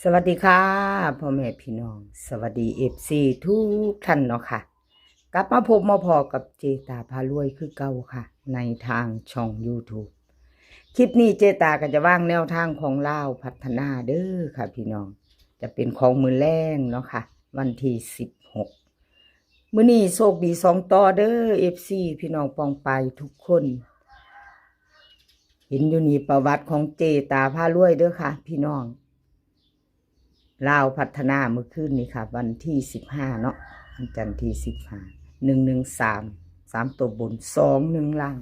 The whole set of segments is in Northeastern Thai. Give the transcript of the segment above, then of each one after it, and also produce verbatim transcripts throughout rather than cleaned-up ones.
สวัสดีค่ะ พ่อแม่พี่น้อง สวัสดี เอฟซี ทุกท่านเนาะค่ะ กลับมาพบมาพ้อกับเจตาพารวยคือเก่าค่ะ ในทางช่อง YouTube คลิปนี้เจตาก็จะวางแนวทางของลาวพัฒนาเด้อค่ะพี่น้อง จะเป็นของมื้อแลงเนาะค่ะ วันที่สิบหก มื้อนี้โชคดีสองต่อเด้อ เอฟซี พี่น้องปองปายทุกคน เห็นอยู่นี่ประวัติของเจตาพารวยเด้อค่ะ พี่น้อง ลาวพัฒนามื้อคืนนี้ค่ะ วันที่สิบห้าเนาะ วันจันทร์ที่สิบห้า หนึ่งหนึ่งสาม สามตัวบน สองหนึ่งล่าง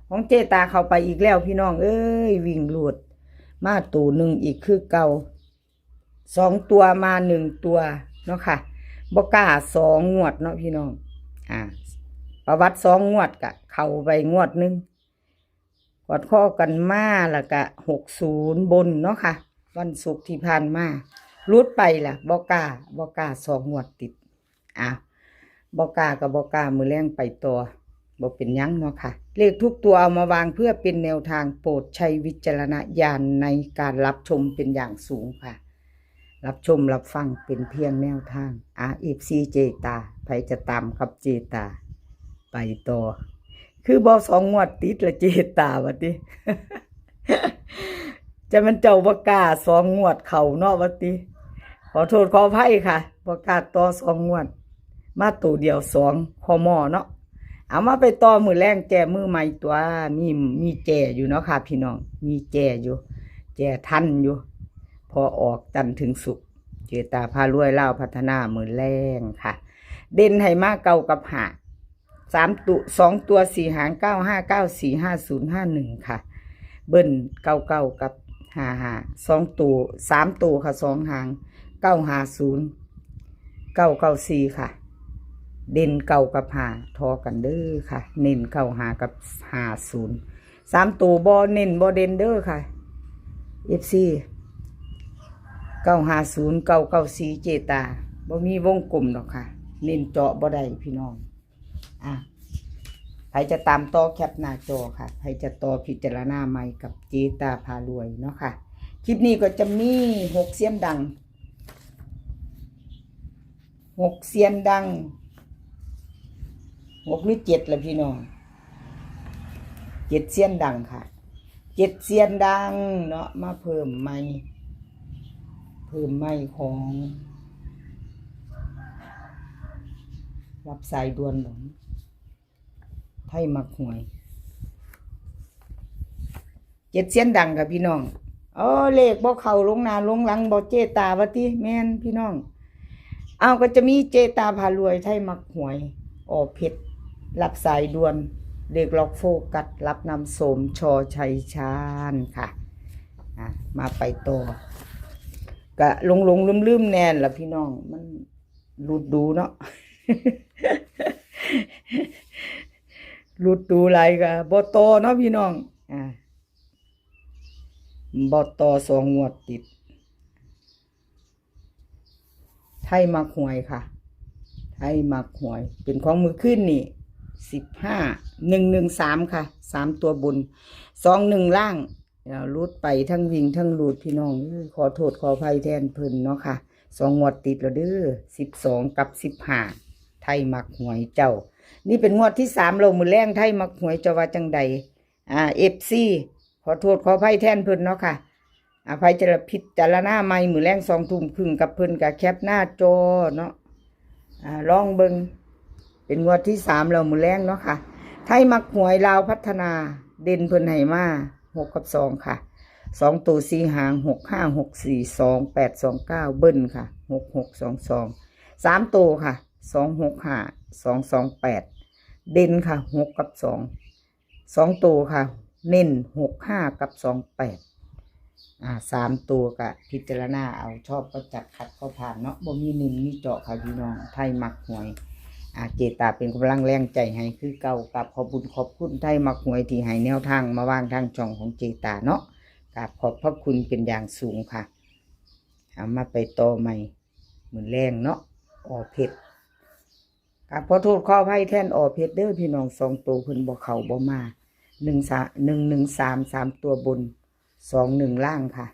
ของเจตาเข้าไปอีกแล้วพี่น้องเอ้ย วิ่งรูดมาตัวหนึ่งอีกคือเก่า สองตัวมาหนึ่งตัวเนาะค่ะ บ่กล้าสองงวดเนาะพี่น้อง อ่า ประวัติสองงวดกะเข้าไปงวดหนึ่ง กอดข้อกันมาแล้วกะหกศูนย์บนเนาะค่ะ วันศุกร์ที่ผ่านมา หลุดไปล่ะ บ่กล้า บ่กล้าสองงวดติด อ่ะ บ่กล้าก็บ่กล้า มื้อแลงไปต่อ บ่เป็นหยังเนาะค่ะ เลขทุกตัวเอามาวางเพื่อเป็นแนวทาง โปรดใช้วิจารณญาณในการรับชมเป็นอย่างสูงค่ะ รับชมรับฟังเป็นเพียงแนวทาง อ่ะ เอฟซี เจตา ไผจะตามกับเจตา ไปต่อ คือบ่สองงวดติดละเจตาว่าติ จะมันเจ้าบ่กล้าสองงวดเข้าเนาะว่าติ ขอโทษขออภัยค่ะ บ่กล้าต่อสองงวด มาตัวเดียวสอง คม เนาะ เอามาไปต่อมื้อแลงแจมือใหม่ตัว มี มีแจอยู่เนาะค่ะพี่น้อง มีแจอยู่ แจทันอยู่ พอออกจันทร์ถึงศุกร์ เจตาพารวยลาวพัฒนามื้อแลงค่ะ เด่นให้มาเก้ากับห้า สามตัว สองตัวสี่หาง เก้าห้า เก้าสี่ ห้าศูนย์ ห้าหนึ่ง ค่ะ เบิ้ล เก้าเก้า กับ ห้าห้า สองตัว สามตัวค่ะ สองหาง เก้าห้าศูนย์ เก้าเก้าสี่ ค่ะ เด่นเก้ากับห้า ทอกันเด้อค่ะ เน้นเก้าห้ากับห้าศูนย์ สามตัวบ่เน้นบ่เด่นเด้อค่ะ เอฟซี เก้าห้าศูนย์ เก้าเก้าสี่ เจตา บ่มีวงกลมดอกค่ะ เน้นเจาะบ่ได้พี่น้อง อ่ะ ใครจะตามต่อแคปหน้าจอค่ะ ใครจะต่อพิจารณาใหม่กับเจตาพารวยเนาะค่ะ คลิปนี้ก็จะมีหกเซียนดัง หกเซียนดัง หกหรือเจ็ดล่ะพี่น้อง เจ็ดเซียนดังค่ะ เจ็ดเซียนดังเนาะ มาเพิ่มใหม่ เพิ่มใหม่ของ รับสายด่วนหลง ไทยมักหวย เจ็ดเซียนดังค่ะพี่น้อง อ๋อ เลขบ่เข้าลงหน้าลงหลังบ่เจตาว่าติ แม่นพี่น้อง เอาก็จะมีเจตาพารวย ไทยมักหวย อ.เพชร รับสายด่วน เลขล็อกโฟกัส รับนำโสม ช.ชัยชาญค่ะ อ่ะ มาไปต่อ กะหลงๆลืมๆแน่นล่ะพี่น้อง มันหลุดดูเนาะ หลุดดูหลายกะบ่ต่อเนาะพี่น้อง อ่า บ่ต่อสองงวดติด ไทยมักหวยค่ะ ไทยมักหวย เป็นของมื้อคืนนี่ สิบห้า หนึ่งหนึ่งสาม ค่ะ สามตัวบน สองหนึ่งล่าง แล้วหลุดไปทั้งวิ่งทั้งหลุดพี่น้องเอ้ย ขอโทษขออภัยแทนเพิ่นเนาะค่ะ สองงวดติดแล้วเด้อ สิบสอง กับ สิบห้า ไทยมักหวยเจ้า นี่เป็นงวดที่สามแล้ว มื้อแลงไทยมักหวยเจ้าว่าจังใด อ่า เอฟซี ขอโทษขออภัยแทนเพิ่นเนาะค่ะ อ่า ไผจะพิจารณาใหม่ มื้อแลงสองทุ่มครึ่งกับเพิ่นกะแคปหน้าจอเนาะ อ่า ลองเบิ่ง เป็นงวดที่สามแล้วมื้อแลงเนาะค่ะ ไทยมักหวยลาวพัฒนา เด่นเพิ่นให้มา หก กับ สอง ค่ะ สองตัวสี่หาง หกห้า หกสี่ สองแปด สองเก้า เบิ้ลค่ะ หกหก สองสอง สามตัวค่ะ สองหกห้า สองสองแปด เด่นค่ะ หก กับ สอง สองตัวค่ะ เน้น หกห้า กับ สองแปด อ่า สามตัวกะพิจารณาเอา ชอบก็จัด ขัดก็ผ่านเนาะ บ่มีเน้นมีเจาะค่ะพี่น้อง ไทยมักหวย อ่า เจตาเป็นกำลังแรงใจให้คือเก่า กับขอบบุญขอบคุณไทยมักหวยที่ให้แนวทางมาวางทางช่องของเจตาเนาะ กับขอบพระคุณเป็นอย่างสูงค่ะ เอามาไปต่อใหม่ มื้อแลงเนาะ อ.เพชร กับขอโทษขออภัยแทน อ.เพชร เด้อพี่น้อง สองตัวเพิ่นบ่เข้าบ่มา หนึ่งสาม หนึ่งหนึ่งสาม สามตัวบน สองหนึ่งล่างค่ะ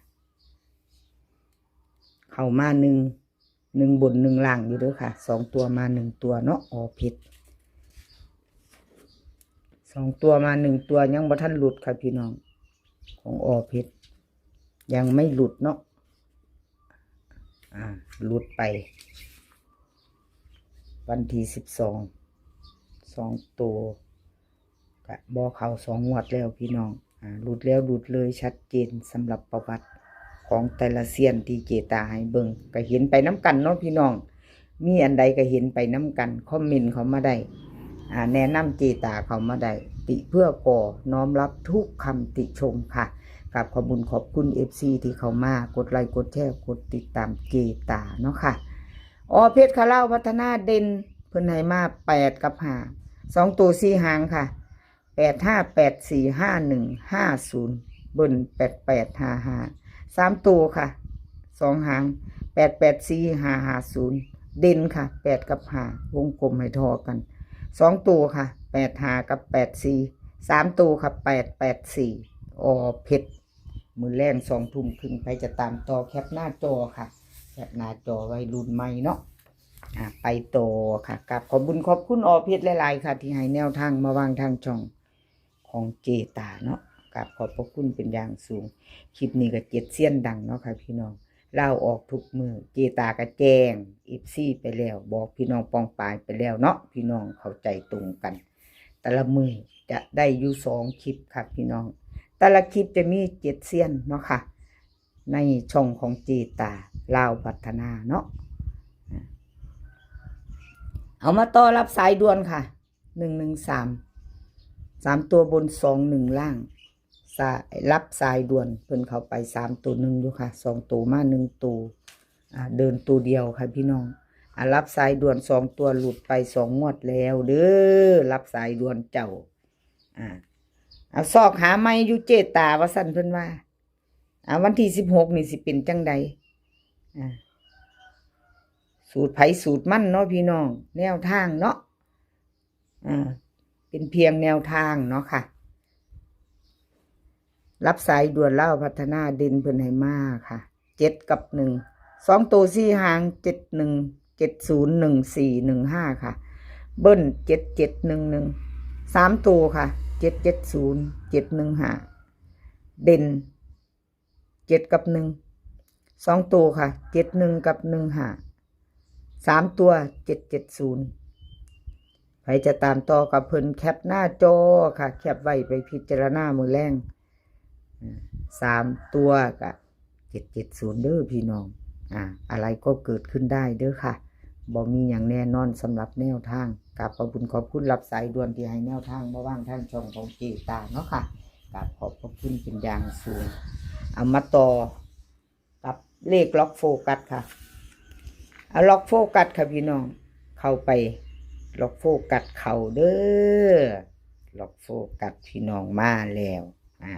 เข้ามาหนึ่ง หนึ่งบนหนึ่งล่างอยู่เด้อค่ะ สองตัวมาหนึ่งตัวเนาะ อ.เพชร สองตัวมาหนึ่งตัว ยังบ่ทันหลุดค่ะพี่น้อง ของ อ.เพชร ยังไม่หลุดเนาะ อ่า หลุดไป วันที่สิบสอง สองตัว กะบ่เข้าสองงวดแล้วพี่น้อง อ่า หลุดแล้วหลุดเลย ชัดเจนสำหรับประวัติของแต่ละเซียนที่เจตาให้เบิ่ง ก็เห็นไปน้ำกันเนาะพี่น้อง มีอันใดก็เห็นไปน้ำกัน คอมเมนต์เข้ามาได้ อ่า แนะนำเจตาเข้ามาได้ ติเพื่อก่อ น้อมรับทุกคำติชมค่ะ กราบขอบคุณขอบคุณ เอฟซี ที่เข้ามา กดไลค์ กดแชร์ กดติดตามเจตาเนาะค่ะ อ.เพชร ค่ะ ลาวพัฒนาเด่น เพิ่นให้มาแปดกับห้า สองตัวสี่หางค่ะ แปดห้า แปดสี่ ห้าหนึ่ง ห้าศูนย์ เบิ้ล แปดแปด ห้าห้า สามตัวค่ะ สองหาง แปดแปดสี่ ห้าห้าศูนย์ เด่นค่ะ แปดกับห้า วงกลมให้ทอกัน สองตัวค่ะ แปดห้า กับ แปดสี่ สามตัวค่ะ แปดแปดสี่ อ.เพชร มื้อแลงสองทุ่มครึ่ง ไผจะตามต่อแคปหน้าจอค่ะ แคปหน้าจอไว้รุ่นใหม่เนาะ อ่า ไปต่อค่ะ กราบขอบคุณขอบคุณ อ.เพชร หลายๆ ค่ะ ที่ให้แนวทางมาวางทางช่องของเจตาเนาะ กราบขอบพระคุณเป็นอย่างสูง คลิปนี้ก็เจ็ดเซียนดังเนาะค่ะพี่น้อง ลาวออกทุกมื้อ เจตาก็แจ้ง เอฟซี ไปแล้ว บอกพี่น้องป้องปายไปแล้วเนาะ พี่น้องเข้าใจตรงกัน แต่ละมื้อจะได้อยู่สองคลิปค่ะพี่น้อง แต่ละคลิปจะมีเจ็ดเซียนเนาะค่ะ ในช่องของเจตา ลาวพัฒนาเนาะ เอามาต่อรับสายด่วนค่ะ หนึ่งหนึ่งสาม สามตัวบน สองหนึ่ง ล่าง สาย รับสายด่วน เพิ่นเข้าไปสามตัวหนึ่งอยู่ค่ะ สองตัวมาหนึ่งตัว อ่า เดินตัวเดียวค่ะพี่น้อง อ่า รับสายด่วน สองตัวหลุดไปสองงวดแล้วเด้อ รับสายด่วนเจ้า อ่า เอาซอกหาใหม่อยู่เจตา ว่าซั่นเพิ่นว่า อ่า วันที่สิบหกนี่สิเป็นจั่งใด อ่า สูตรไผสูตรมันเนาะพี่น้อง แนวทางเนาะ อ่า เป็นเพียงแนวทางเนาะค่ะ รับสายด่วนลาวพัฒนาเด่นเพิ่นให้มาค่ะ เจ็ดกับหนึ่ง สองตัวสี่หาง เจ็ดหนึ่ง เจ็ดศูนย์ หนึ่งสี่ หนึ่งห้า ค่ะ เบิ้ล เจ็ดเจ็ดหนึ่งหนึ่ง สามตัวค่ะ เจ็ดเจ็ดศูนย์ เจ็ดหนึ่งห้า เด่น เจ็ดกับหนึ่ง สองตัวค่ะ เจ็ดหนึ่ง กับ หนึ่งห้า สามตัว เจ็ดเจ็ดศูนย์ ไผจะตามต่อกับเพิ่นแคปหน้าจอค่ะ แคปไว้ไปพิจารณามื้อแลง อ่า สามตัวกะ เจ็ดเจ็ดศูนย์ เด้อพี่น้อง อ่า อะไรก็เกิดขึ้นได้เด้อค่ะ บ่มีหยังแน่นอนสำหรับแนวทาง กราบขอบคุณขอบคุณรับสายด่วนที่ให้แนวทางมาวางทางช่องของเจตาเนาะค่ะ กราบขอบพระคุณเป็นอย่างสูง เอามาต่อกับเลขล็อกโฟกัสค่ะ เอาล็อกโฟกัสค่ะพี่น้อง เข้าไปล็อกโฟกัสเข้าเด้อ ล็อกโฟกัสพี่น้องมาแล้ว อ่า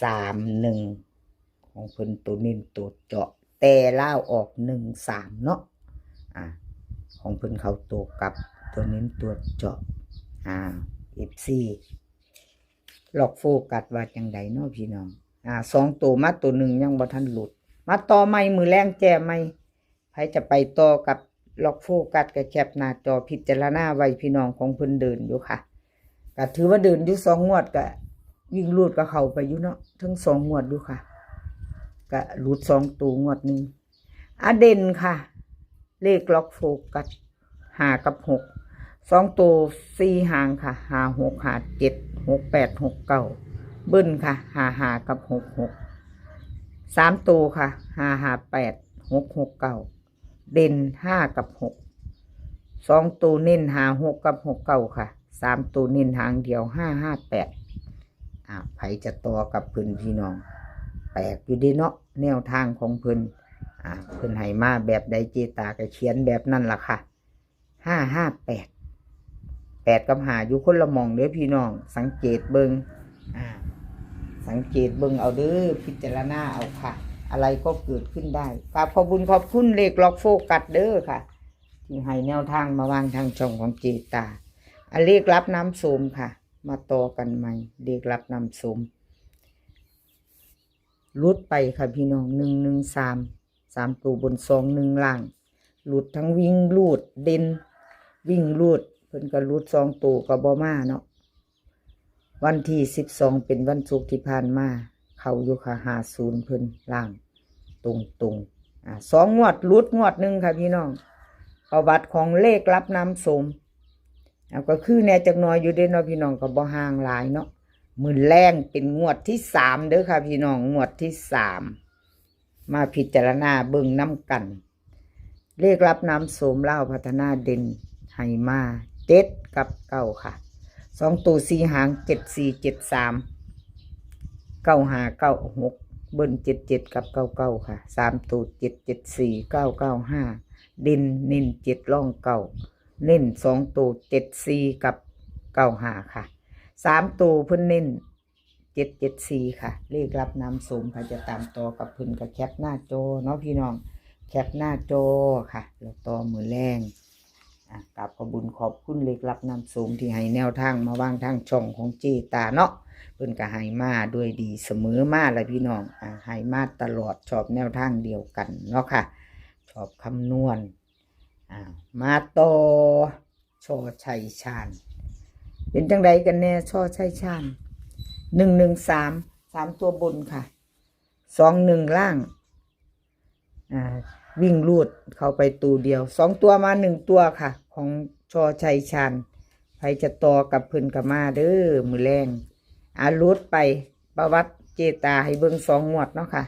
สามหนึ่ง ของเพิ่นตัวเน้นตัวเจาะ แต่ลาวออก หนึ่งสาม เนาะ อ่า ของเพิ่นเข้าตัวกลับ ตัวเน้นตัวเจาะ อ่า เอฟซี ล็อกโฟกัสว่าจั่งใดเนาะพี่น้อง อ่า สองตัวมาตัวหนึ่งยังบ่ทันหลุด มาต่อใหม่มื้อแลงแจ้ใหม่ ไผจะไปต่อกับล็อกโฟกัสก็แคปหน้าจอพิจารณาไว้พี่น้อง ของเพิ่นเดินอยู่ค่ะ ก็ถือว่าเดินอยู่สองงวด ก็วิ่งรูดก็เข้าไปอยู่เนาะ ทั้งสองงวดอยู่ค่ะ ก็หลุดสองตัวงวดหนึ่ง อ่ะเด่นค่ะ เลขล็อกโฟกัส ห้ากับหก สองตัวสี่หางค่ะ ห้าหก ห้าเจ็ด หกแปด หกเก้า เบิ้ลค่ะ ห้าห้า กับ หกหก สามตัวค่ะ ห้าห้าแปด หกหกเก้า เด่น ห้ากับหก สองตัวเน้น ห้าหก กับ หกเก้า ค่ะ สามตัวเน้นหางเดียว ห้าห้าแปด อ่า ไผจะต่อกับเพิ่นพี่น้อง แปลกอยู่เด้เนาะ แนวทางของเพิ่น อ่า เพิ่นให้มาแบบใดเจตาก็เขียนแบบนั้นล่ะค่ะ ห้าห้าแปด แปดกับห้าอยู่คนละหม่องเด้อพี่น้อง สังเกตเบิ่ง อ่า สังเกตเบิ่งเอาเด้อ พิจารณาเอาค่ะ อะไรก็เกิดขึ้นได้ กราบขอบคุณขอบคุณเลขล็อกโฟกัสเด้อค่ะ ที่ให้แนวทางมาวางทางช่องของเจตา อ่ะ เลขลับน้ำโสมค่ะ มาต่อกันใหม่ เลขลับน้ำโสม หลุดไปค่ะพี่น้อง หนึ่งหนึ่งสาม สามตัวบน สองหนึ่ง ล่าง หลุดทั้งวิ่งรูดเด่น วิ่งรูด เพิ่นก็หลุดสองตัวก็บ่มาเนาะ วันที่สิบสองเป็นวันศุกร์ที่ผ่านมา เข้าอยู่ค่ะ ห้าศูนย์ เพิ่นล่าง ตรงๆ อ่า สองงวดหลุดงวดหนึ่งค่ะพี่น้อง ประวัติของเลขลับน้ำโสม เอาก็คือแน่จักหน่อยอยู่เด้เนาะพี่น้อง ก็บ่ห่างหลายเนาะ มื้อแลงเป็นงวดที่สามเด้อค่ะพี่น้อง งวดที่สาม มาพิจารณาเบิ่งนำกัน เลขลับน้ำโสมลาวพัฒนาเด่นให้มา เจ็ด กับ เก้า ค่ะ สองตัวสี่หาง เจ็ดสี่ เจ็ดสาม เก้าห้า เก้าหก เบิ้ล เจ็ดเจ็ด กับ เก้าเก้า ค่ะ สามตัว เจ็ดเจ็ดสี่ เก้าเก้าห้า เด่นเน้น เจ็ด รอง เก้า เน้นสองตัว เจ็ดสี่ กับ เก้าห้า ค่ะ สามตัวเพิ่นเน้น เจ็ดเจ็ดสี่ ค่ะ เลขลับน้ำโสม ใครจะตามต่อกับเพิ่นก็แคปหน้าจอเนาะพี่น้อง แคปหน้าจอค่ะ แล้วต่อมื้อแลง อ่ะ กราบขอบบุญขอบคุณเลขลับน้ำโสมที่ให้แนวทางมาวางทางช่องของเจตาเนาะ เพิ่นก็ให้มาด้วยดีเสมอมาแหละพี่น้อง อ่ะ ให้มาตลอด ชอบแนวทางเดียวกันเนาะค่ะ ชอบคำนวณ อ่ะ มาต่อ ชอชัยชาญ เป็นจังใดกันแน่ ชอชัยชาญ หนึ่งหนึ่งสาม สามตัวบนค่ะ สองหนึ่ง ล่าง อ่า วิ่งรูดเข้าไปตัวเดียว สองตัวมาหนึ่งตัวค่ะ ของชอชัยชาญ ใครจะต่อกับเพิ่นก็มาเด้อ มื้อแลง อ่า หลุดไป ประวัติเจตาให้เบิ่งสองงวดเนาะค่ะ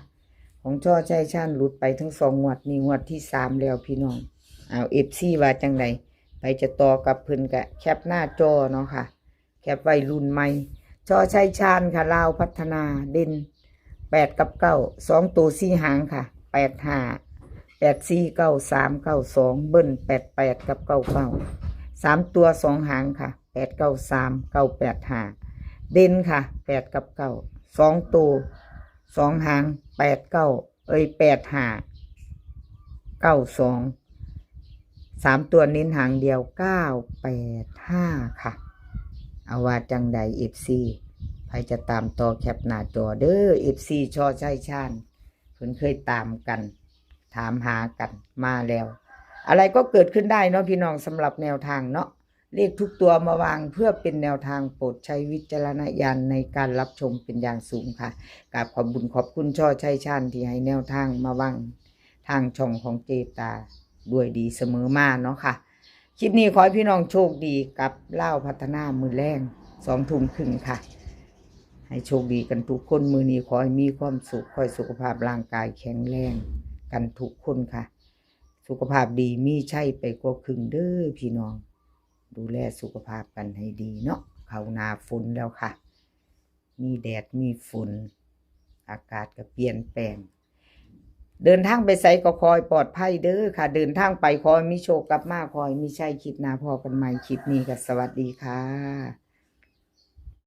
ของชอชัยชาญหลุดไปทั้งสองงวด นี่งวดที่สามแล้วพี่น้อง เอา เอฟซี ว่าจังใด ใครจะต่อกับเพิ่นก็แคปหน้าจอเนาะค่ะ แคปไว้รุ่นใหม่ ชอชัยชาญค่ะ ลาวพัฒนา เด่น แปด กับ เก้า สองตัวสี่หางค่ะ แปดห้า แปดสี่ เก้าสาม เก้าสอง เบิ้ล แปดแปด กับ เก้าเก้า สามตัวสองหางค่ะ แปดเก้าสาม เก้าแปดห้า เด่นค่ะ แปด กับ เก้า สองตัวสองหาง แปดเก้า เอ้ย แปดห้า เก้าสอง สามตัวเน้นหางเดียว เก้าแปดห้า ค่ะ เอาว่าจังใด เอฟซี ใครจะตามต่อแคปหน้าจอเด้อ เอฟซี ชอชัยชาญ เพิ่นเคยตามกัน ถามหากันมาแล้ว อะไรก็เกิดขึ้นได้เนาะพี่น้อง สำหรับแนวทางเนาะ เลขทุกตัวมาวางเพื่อเป็นแนวทาง โปรดใช้วิจารณญาณในการรับชมเป็นอย่างสูงค่ะ กราบขอบบุญขอบคุณชอชัยชาญที่ให้แนวทางมาวางทางช่องของเจตาด้วยดีเสมอมาเนาะค่ะ คลิปนี้ขอให้พี่น้องโชคดีกับลาวพัฒนามื้อแลง สองทุ่มครึ่งค่ะ ให้โชคดีกันทุกคน มื้อนี้ขอให้มีความสุข ขอให้สุขภาพร่างกายแข็งแรงกันทุกคนค่ะ สุขภาพดีมีชัยไปกว่าครึ่งเด้อพี่น้อง ดูแลสุขภาพกันให้ดีเนาะ เข้าหน้าฝนแล้วค่ะ มีแดดมีฝน อากาศก็เปลี่ยนแปลง เดินทางไปไสก็ขอให้ปลอดภัยเด้อค่ะ เดินทางไปขอให้มีโชค กลับมาขอให้มีชัย คลิปหน้าพ้อกันใหม่ คลิปนี้ก็สวัสดีค่ะ